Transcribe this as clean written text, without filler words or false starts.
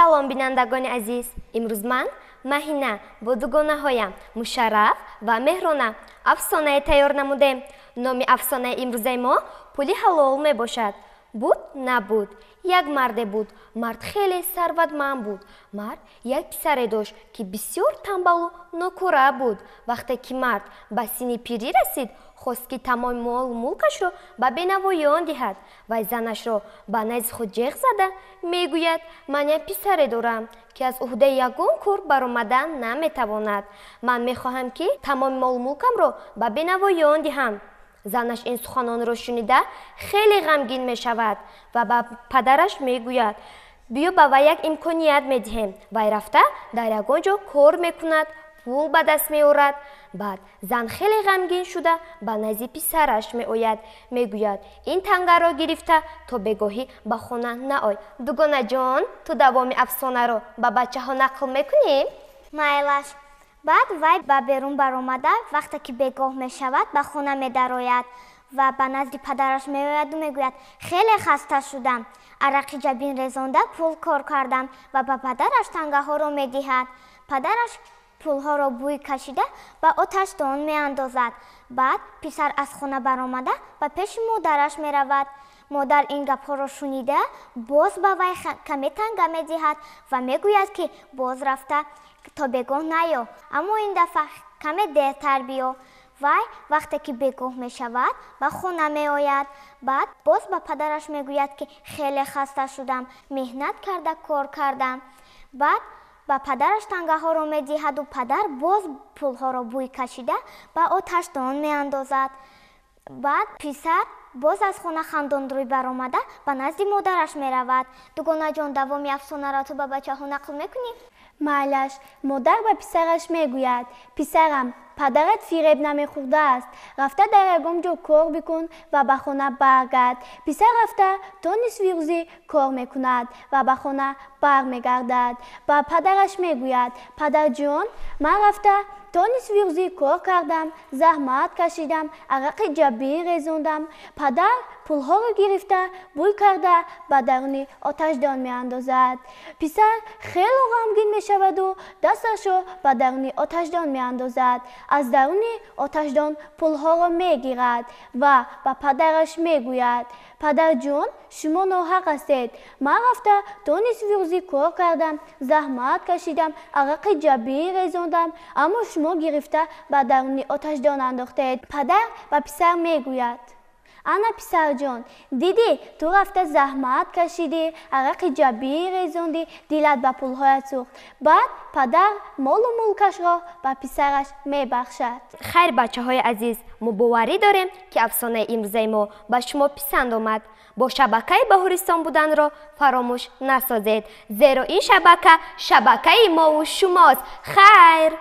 Салом, бинандагони азиз. Имрӯз ман, Маҳина, бо дугонаҳоям Мушарраф ва Меҳрона афсонае тайёр намудем. Номи афсонаи имрӯзаи мо «Пули ҳалол» мебошад. Буд, набуд, як марде буд. Мард хеле сарватманд буд. Мард як писаре дошт, ки бисёр тамбалу нокора буд. Вақте ки мард ба синни пирӣ расид, хост, ки тамоми молу мулкашро ба бенавоён диҳад. Вай занашро ба назди худ ҷеғ зада мегӯяд: «Ман як писаре дорам, ки аз уҳдаи ягон кор баромадан наметавонад. Ман мехоҳам, ки тамоми молу мулкамро ба бенавоён диҳам». Занаш ин суханонро шунида, хеле ғамгин мешавад ва ба падараш мегӯяд: «Биё, ба вай як имконият медиҳем. Вай рафта дар ягон ҷо кор мекунад, пул ба даст меорад». Баъд зан хеле ғамгин шуда, ба назди писараш меояд, мегӯяд: «Ин тангаро гирифта, то бегоҳӣ ба хона наой». Дугонаҷон, ту давоми афсонаро ба бачаҳо нақл мекунӣ? Майлаш. Баъд вай ба берун баромада, вақте ки бегоҳ мешавад, ба хона медарояд ва ба назди падараш меояду мегӯяд: «Хеле хаста шудам, арақи ҷабин резонда пул кор кардам», ва ба падараш тангаҳоро медиҳад. Падараш пулҳоро бӯй кашида, ба оташдон меандозад. Баъд писар аз хона баромада, ба пеши модараш меравад. Модар ин гапҳоро шунида, боз ба вай каме танга медиҳад ва мегӯяд, ки боз рафта то бегоҳ наё, аммо ин дафъа каме дертар биё. Вай вақте ки бегоҳ мешавад, ба хона меояд. Баъд боз ба падараш мегӯяд, ки хеле хаста шудам, меҳнат карда кор кардам. Баъд ба падараш тангаҳоро медиҳаду падар боз пулҳоро бӯй кашида, ба оташдон меандозад. Баъд писар боз аз хона хандонрӯй баромада, ба назди модараш меравад. Дугонаҷон, давоми афсонаро ту ба бачаҳо нақл мекунӣ? Майлаш. Модар ба писараш мегӯяд: «Писарам, падарат фиреб намехӯрдааст. Рафта дар ягон ҷо кор бикун ва ба хона баргард». Писар рафта то нисфи рӯзӣ кор мекунад ва ба хона бармегардад. Ба падараш мегӯяд: «Падарҷон, ман рафта то нисфи рӯзӣ кор кардам, заҳмат кашидам, арақи ҷабин резондам». Падар пулҳоро гирифта, бӯй карда, ба даруни оташдон меандозад. Писар хело ғамгин мешаваду дасташро ба даруни оташдон меандозад. Аз даруни оташдон пулҳоро мегирад ва ба падараш мегӯяд: «Падарҷон, шумо ноҳақ ҳастед. Ман рафта то нисфи рӯзӣ кор кардам, заҳмат кашидам, арақи ҷабин резондам, аммо шумо гирифта ба даруни оташдон андохтед». Падар ба писар мегӯяд: «Ана, писарҷон, дидӣ, ту рафта заҳмат кашидӣ, арақи ҷабин резондӣ, дилат ба пулҳоят сӯхт». Баъд падар молу мулкашро ба писараш мебахшад. Хайр, бачаҳои азиз, мо боварӣ дорем, ки афсонаи имрӯзаи мо ба шумо писанд омад. Бо шабакаи Баҳористон буданро фаромӯш насозед, зеро ин шабака шабакаи мову шумост. Хайр.